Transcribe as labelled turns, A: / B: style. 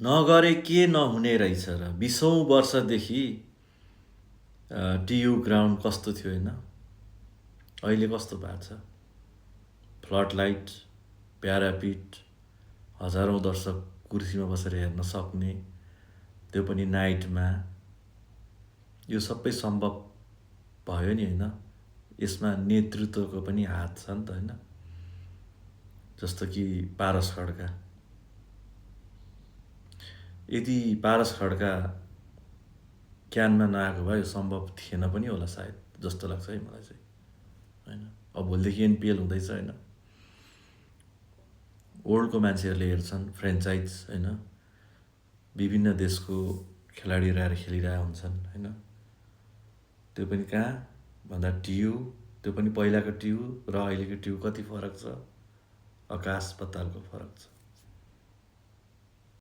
A: नगरे के नहुने रहेछ र 20औं वर्षदेखि टियु ग्राउन्ड कस्तो थियो होइन, अहिले कस्तो भएको छ। फ्लड लाइट, प्यारापिट, हजारौँ दर्शक कुर्सीमा बसेर हेर्न सक्ने, त्यो पनि नाइटमा। यो सबै सम्भव भयो नि होइन। यसमा नेतृत्वको पनि हात छ नि त होइन। जस्तो कि पारस खड्का, यदि पारस खड्का क्यानमा नआएको भए यो सम्भव थिएन पनि होला सायद, जस्तो लाग्छ है मलाई चाहिँ होइन। अब भोलिदेखि एनपिएल हुँदैछ होइन, वर्ल्डको मान्छेहरूले हेर्छन्, फ्रेन्चाइज होइन, विभिन्न देशको खेलाडीहरू आएर खेलिरहेका हुन्छन् होइन। त्यो पनि कहाँ भन्दा टियु, त्यो पनि पहिलाको टियु र अहिलेको टियु कति फरक छ, आकाश पातालको फरक छ।